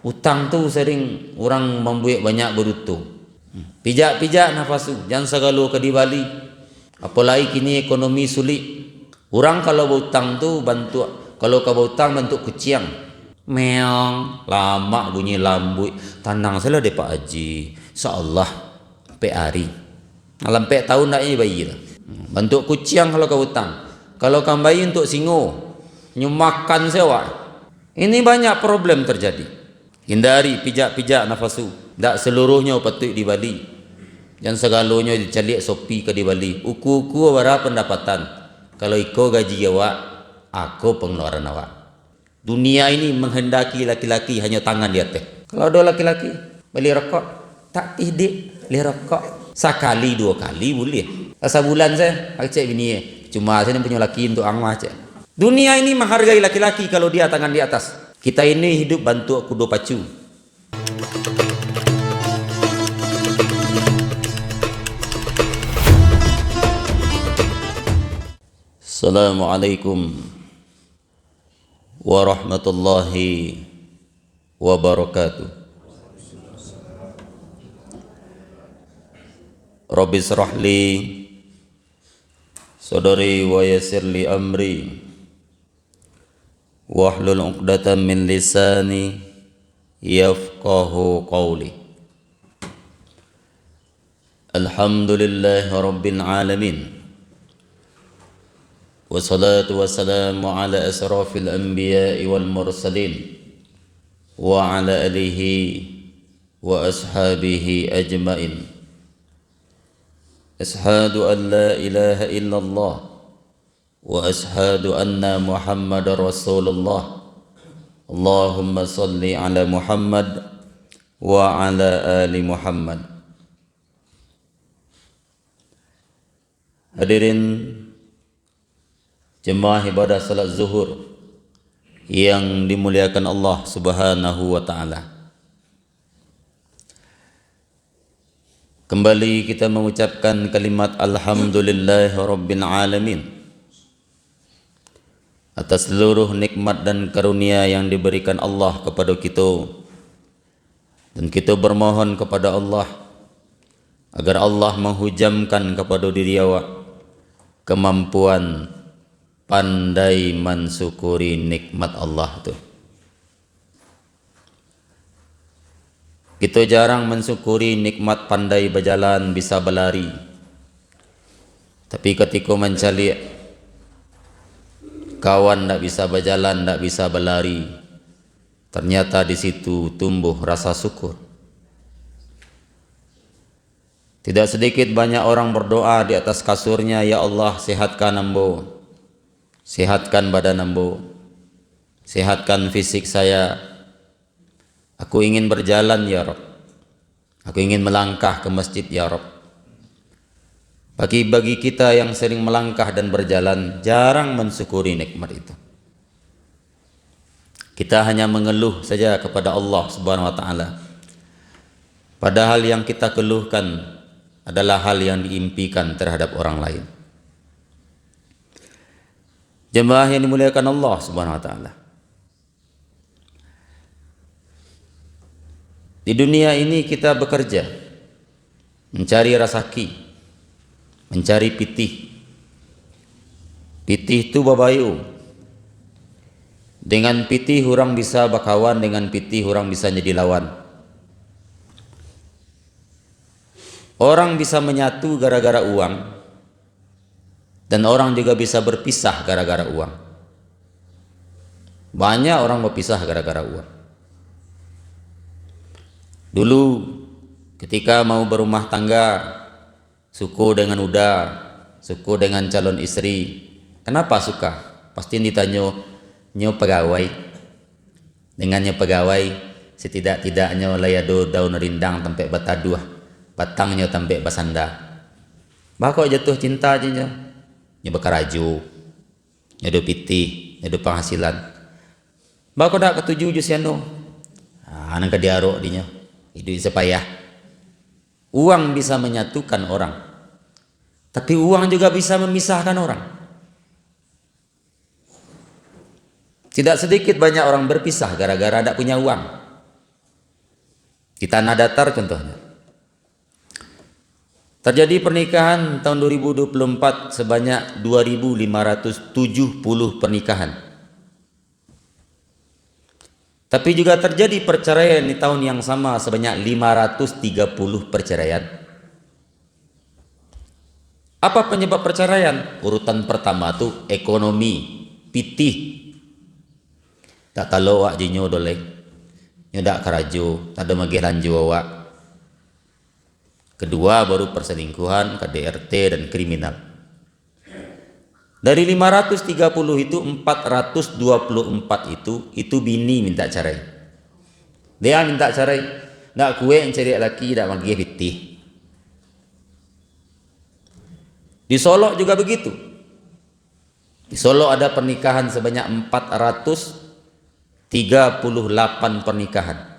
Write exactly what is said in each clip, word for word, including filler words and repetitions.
Utang tu sering urang mambuek banyak baduto. Pijak-pijak napasu, jan sagalo ka dibali. Apolai kini ekonomi sulik. Urang kalau bautang tu bantuak, kalau ka bautang bantuak kuciang. Meong, lamak bunyi lambuik. Tanang sajolah dek Pak Haji. Insya Allah, ampek ari. Alah ampek taun ndak nyo bayia tu. Bantuak kuciang kalau ka bautang. Kalau ka mambayia untuak singo, nyo makan se awak. Ini banyak problem terjadi. Hindari pijak-pijak napasu. Ndak saluruahnyo patuik dibali. Jan sagalonyo dicaliak Shopee ka dibali. Uku-uku bara pandapatan. Kalau iko gaji awak, ako pangaluaran awak. Dunia ini menghendaki laki-laki hanyo tangan di ateh. Kalau ado laki-laki, bali rokok, tak tih dik, bali rokok. Sakali, duo kali buliah. Sabulan se, kecek bini e. Cuma se nan punyo laki untuak ang mah, cek. Dunia ini menghargai laki-laki kalau dia tangan di atas. Kita ini hidup bantuak kudo pacu. Assalamualaikum warahmatullahi wabarakatuh. Rabbi israh li sadri wa yassir li amri, wahlul uqdatam min lisani yafqahu qawli. Alhamdulillahi rabbil alamin. Wassalatu wassalamu ala asyrafil anbiya'i wal mursalin, wa ala alihi wa ashabihi ajmain. Asyhadu an la ilaha illallah wa asyhadu anna Muhammadar Rasulullah. Allahumma salli ala Muhammad wa ala ali Muhammad. Hadirin jemaah ibadah salat Zuhur yang dimuliakan Allah Subhanahu wa Ta'ala. Kembali kita mengucapkan kalimat Alhamdulillahirabbil alamin atas seluruh nikmat dan karunia yang diberikan Allah kepada kita. Dan kita bermohon kepada Allah agar Allah menghujamkan kepada diri awak kemampuan pandai mansyukuri nikmat Allah tu. Kita jarang mansyukuri nikmat pandai bajalan, bisa balari. Tapi katiko mancaliak, kawan ndak bisa bajalan, ndak bisa balari, ternyata di situ tumbuh rasa syukur. Tidak sedikit banyak orang berdoa di atas kasurnya, "Ya Allah, sehatkan ambo, sehatkan badan ambo, sehatkan fisik saya. Aku ingin berjalan, ya Rabb. Aku ingin melangkah ke masjid, ya Rabb." Bagi, bagi kita yang sering melangkah dan berjalan, jarang mensyukuri nikmat itu. Kita hanya mengeluh saja kepada Allah Subhanahu wa Ta'ala. Padahal yang kita keluhkan adalah hal yang diimpikan terhadap orang lain. Jemaah yang dimuliakan Allah Subhanahu wa Ta'ala. Di dunia ini kita bekerja, mencari rasaki, mencari pitih. Pitih tu babayo. Dengan pitih urang bisa bakawan, dengan pitih urang bisa jadi lawan. Orang bisa menyatu gara-gara uang, dan orang juga bisa berpisah gara-gara uang. Banyak orang berpisah gara-gara uang. Dulu, ketika mau berumah tangga, suko dengan uda, suko dengan calon isteri. Kenapa suka? Pasti ditanyo, "Nyo pagawai." Dengan nyo pagawai, satidak-tidaknyo lai ado daun rindang tampek bataduah, batangnyo tampek basanda. Baa kok jatuah cinta jo nyo? Nyo bakarajo, nyo ado pitih, nyo ado panghasilan. Baa kok dak katuju jo si anu? Ah, nan ka diarok dinyo, iduik sapayah. Uang bisa menyatukan orang, tapi uang juga bisa memisahkan orang. Tidak sedikit banyak orang berpisah gara-gara dak punya uang. Di Tanah Datar contohnya. Terjadi pernikahan tahun dua ribu dua puluh empat sebanyak dua ribu lima ratus tujuh puluh pernikahan. Tapi juga terjadi perceraian di tahun yang sama sebanyak lima ratus tiga puluh perceraian. Apa penyebab perceraian? Urutan pertama tu ekonomi, pitih. Tak talo awak jinyo doleh. Nyo dak karajo, tak ado magih lanjo awak. Kedua baru perselingkuhan, K D R T, dan kriminal. Dari lima ratus tiga puluh itu, empat ratus dua puluh empat itu, itu bini minta cerai. Dia minta cerai, dak kuek cari laki, dak magih pitih. Di Solok juga begitu. Di Solok ada pernikahan sebanyak empat ratus tiga puluh lapan pernikahan.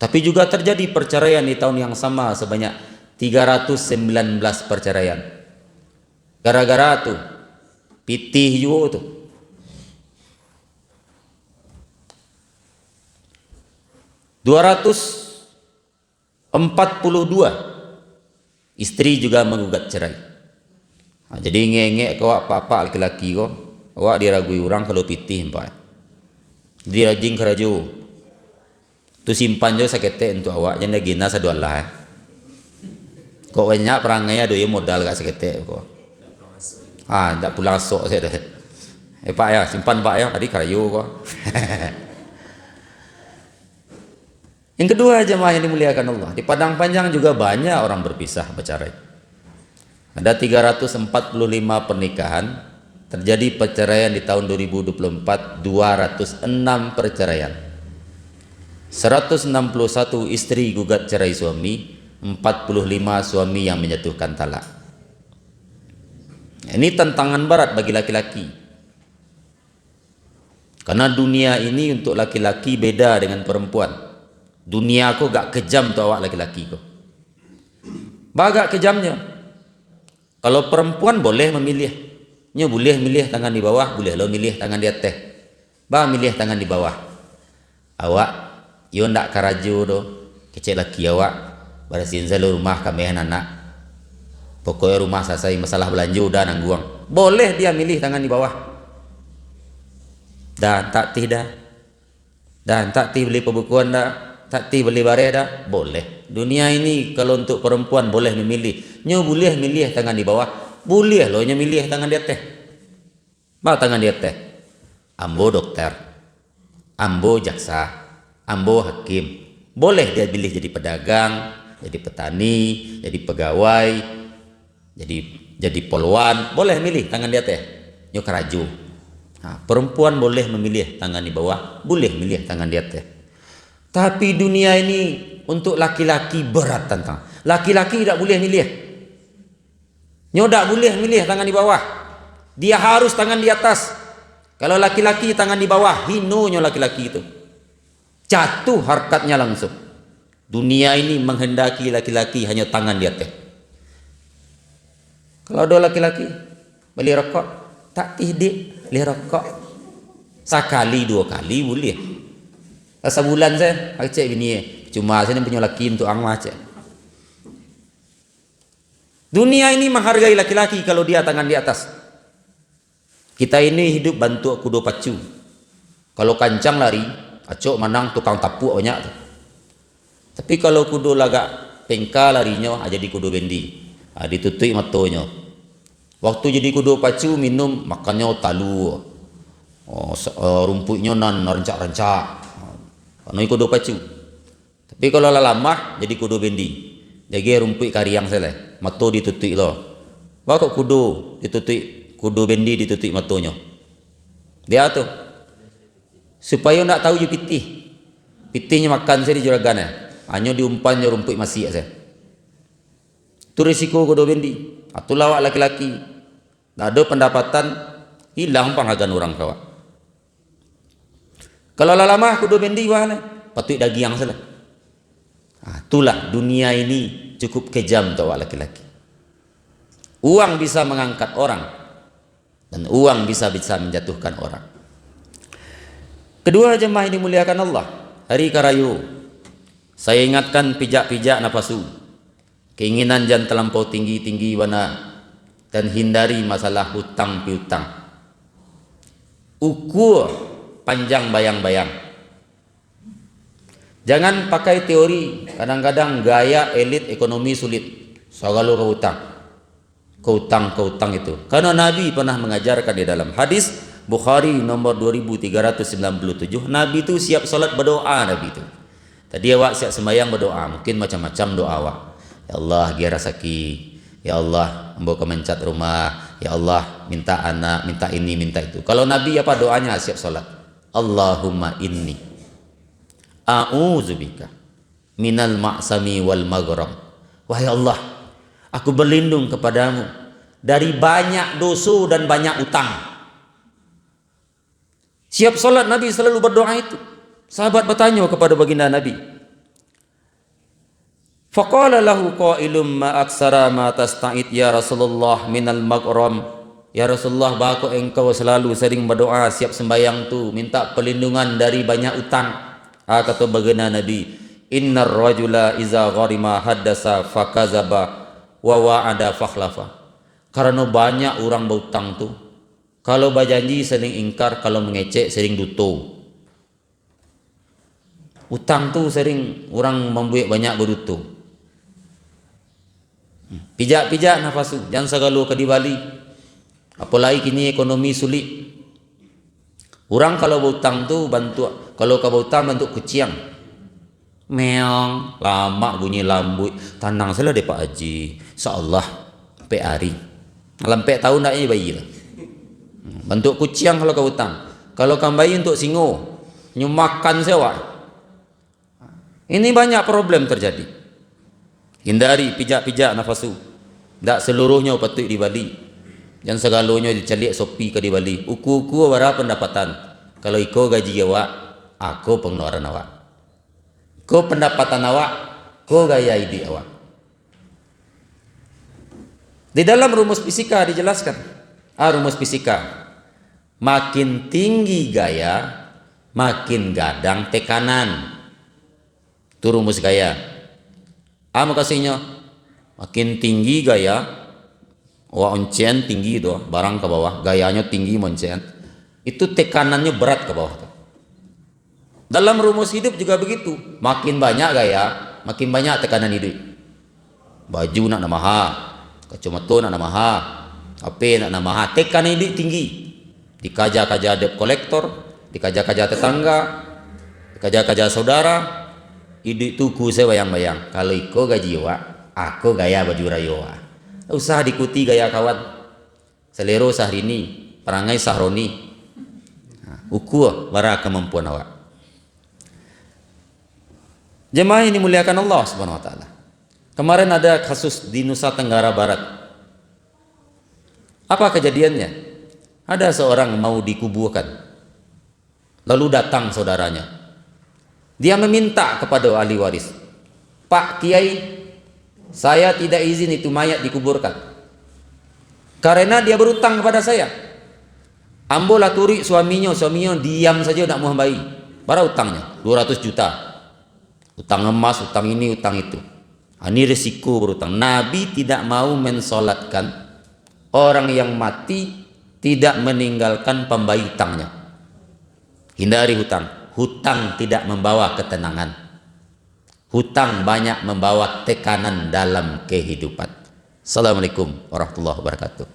Tapi juga terjadi perceraian di tahun yang sama sebanyak tiga ratus sembilan belas perceraian. Gara-gara tu, pitih juo tu. Dua ratus empat puluh dua isteri juga menggugat cerai. Ha, jadi ingek-ingek ka awak, apak-apak laki-laki ko, awak diragui urang kalau pitih, apak. Jadi rajin karajo. Tu simpan jo saketek untuak awak, jan diagina sadoalah, eh. Kok banyak parangai ado yo modal ka saketek ko. Ha, ndak pulang asok sajo doh. Eh, Pak yo, simpan Pak yo, tadi karajo ko. Yang kedua, jemaah yang dimuliakan Allah, di Padang Panjang juga banyak orang berpisah, bercerai. Ada tiga ratus empat puluh lima pernikahan, terjadi perceraian di tahun dua ribu dua puluh empat, dua ratus enam perceraian. Seratus enam puluh satu isteri gugat cerai suami, empat puluh lima suami yang menjatuhkan talak. Ini tantangan berat bagi laki-laki. Karena dunia ini untuk laki-laki beda dengan perempuan. Dunia ko gak kejam tu awak laki-laki ko. Bagak kejamnyo. Kalau perempuan boleh memilih. Nyo buliah milih tangan di bawah, buliah lo milih tangan di ateh. Ba milih tangan di bawah. Awak, yo ndak karajo doh, kecek laki awak, barasiahan salo rumah, kameh anak. Pokoknyo rumah salasai, masalah balanjo udah nangguang. Boleh dia milih tangan di bawah. Dah, tak tih dah. Dah, tak tih beli pabukuan dah. Tak tih beli bareh dah. Boleh. Dunia ini kalau untuk perempuan boleh memilih. Nyo buliah milih tangan di bawah. Buliah lo nyo milih tangan di ateh. Ba tangan di ateh. Ambo dokter. Ambo jaksa. Ambo hakim. Boleh dia milih jadi pedagang, jadi petani, jadi pegawai, jadi, jadi polwan. Boleh milih tangan di ateh. Nyo karajo. Ha, perempuan boleh memilih tangan di bawah, boleh milih tangan di ateh. Tapi dunia ini untuk laki-laki berat tantang. Laki-laki tidak boleh milih. Nyo dak buliah milih tangan di bawah. Dia harus tangan di atas. Kalau laki-laki tangan di bawah, hinonyo laki-laki tu. Jatuh harkatnya langsung. Dunia ini menghendaki laki-laki hanyo tangan di ateh. Kalau ado laki-laki, bali rokok, tak tih dik, bali rokok. Sakali, duo kali buliah. Sabulan sajo, kecek bini, cuma sajo punyo laki untuak ang mah, cek. Dunia ini menghargai laki-laki kalau dia tangan di atas. Kita ini hidup bantuak kudo pacu. Kalau kancang lari, acok manang tukang tapuak banyak tu. Tapi kalau kudo lagak pengka larinyo, ah, jadi kudo bendi. Ah, ditutuik matonyo. Waktu jadi kudo pacu, minum, makannyo talua. Oh, sa-, eh, rumpuiknyo nan rancak-rancak. Karano kudo pacu. Tapi kalau lah lamah, jadi kudo bendi. Jadi rumpuik kariang sajo lai. Mato ditutuik lo. Ba kok kudo ditutuik, kudo bendi ditutuik matonyo. Dia tu. Supayo ndak tahu jo pitih. Pitihnyo makan sajo di juragan, eh. Hanyo diumpan jo rumpuik masiak sajo. Tu risiko kudo bendi. Itulah awak laki-laki. Ndak ado pandapatan, hilang panghargaan urang ka awak. Kalau lah lamah kudo bendi, wah lah, patuik dagiang sajo lah. Ah, itulah dunia ini cukup kejam tu awak laki-laki. Uang bisa mengangkat orang, dan uang bisa, bisa menjatuhkan orang. Kedua, jemaah yang dimuliakan Allah, hari karayo, Saya ingatkan pijak-pijak napasu. Keinginan jan talampau tinggi-tinggi bana, dan hindari masalah hutang piutang. Ukua panjang bayang-bayang. Jangan pakai teori, kadang-kadang gaya elit ekonomi sulit, sagalo ka utang. Ka utang, ka utang itu. Karena Nabi pernah mengajarkan di dalam hadis Bukhari nomor dua ribu tiga ratus sembilan puluh tujuh, Nabi tu siap salat berdoa, Nabi tu. Tadi awak siap sembahyang berdoa, mungkin macam-macam doa awak. "Ya Allah, agiah rasaki. Ya Allah, ambo ka mancat rumah. Ya Allah, minta anak, minta ini, minta itu." Kalau Nabi apa doanya siap salat? "Allahumma inni a'udzubika minal ma'sami wal maghram." "Wahai Allah, aku berlindung kepadamu dari banyak dosa dan banyak utang." Siap salat Nabi selalu berdoa itu. Sahabat bertanya kepada baginda Nabi. Faqala lahu qailum ma aksara ma tasta'id ya Rasulullah minal maghram. "Ya Rasulullah, baa kok engkau selalu sering berdoa siap sembahyang tu, minta perlindungan dari banyak utang?" Ah, kato baginda Nabi, "Innar rajula iza gharima haddasa fakazaba wa wa'ada fakhlafa." Karena banyak orang berutang tu, kalau bajanji sering ingkar, kalau mangecek sering duto. Utang tu sering urang mambuek banyak baduto. Pijak-pijak napasu, jan sagalo ka dibali. Apolai kini ekonomi sulik. Urang kalau bautang tu bantuak, kalau ka bautang bantuak kuciang. Meong, lamak bunyi lambuik. "Tanang sajolah dek Pak Haji. Insya Allah, ampek ari. Alah ampek tahun ndak ni bayi lah." Bantuak kuciang kalau ka bautang. Kalau ka mambayia untuak singo, nyo makan se awak. Ini banyak problem terjadi. Hindari pijak-pijak napasu. Ndak seluruhnyo patuik dibali. Jan sagalonyo dicaliak Shopee ka dibali. Ukua-ukua bara pandapatan. Kalau iko gaji awak, ako pangaluaran awak. Ko pandapatan awak, ko gaya iduik awak. Di dalam rumus fisika dijelaskan. Ah, rumus fisika. Makin tinggi gaya, makin gadang tekanan. Tu rumus gaya. Ah, mukasuiknyo, makin tinggi gaya, awak oncen tinggi tu, barang ka bawah, gayanyo tinggi moncen. Itu tekanannyo berat ka bawah tu. Dalam rumus hidup juga begitu. Makin banyak gaya, makin banyak tekanan iduik. Baju nak nan maha, kacomato nak nan maha, H P nak nan maha, tekanan iduik tinggi. Dikaja-kaja debt collector, dikaja-kaja tetangga, dikaja-kaja saudara, iduik tu ukua se bayang-bayang. Kalau iko gaji awak, ako gaya baju rayo awak. Usah diikuti gaya kawan. Selero Syahrini, parangai Sahroni. Ha, ukua bara kamampuan awak. Jemaah yang dimuliakan Allah Subhanahu wa Taala. Kemarin ada kasus di Nusa Tenggara Barat. Apa kejadiannya? Ada seorang mau dikuburkan. Lalu datang saudaranya. Dia meminta kepada ahli waris, "Pak Kiai, saya tidak izin itu mayat dikuburkan. Karena dia berutang kepada saya. Ambo lah turuik suaminyo, suaminyo diam sajo ndak mau mambayia. Bara utangnyo? Dua ratus juta. Utang emas, utang ini, utang itu." Ah, ini risiko berutang. Nabi tidak mau mensolatkan orang yang mati tidak meninggalkan pembayia utangnya. Hindari hutang. Hutang tidak membawa ketenangan. Hutang banyak membawa tekanan dalam kehidupan. Assalamualaikum warahmatullahi wabarakatuh.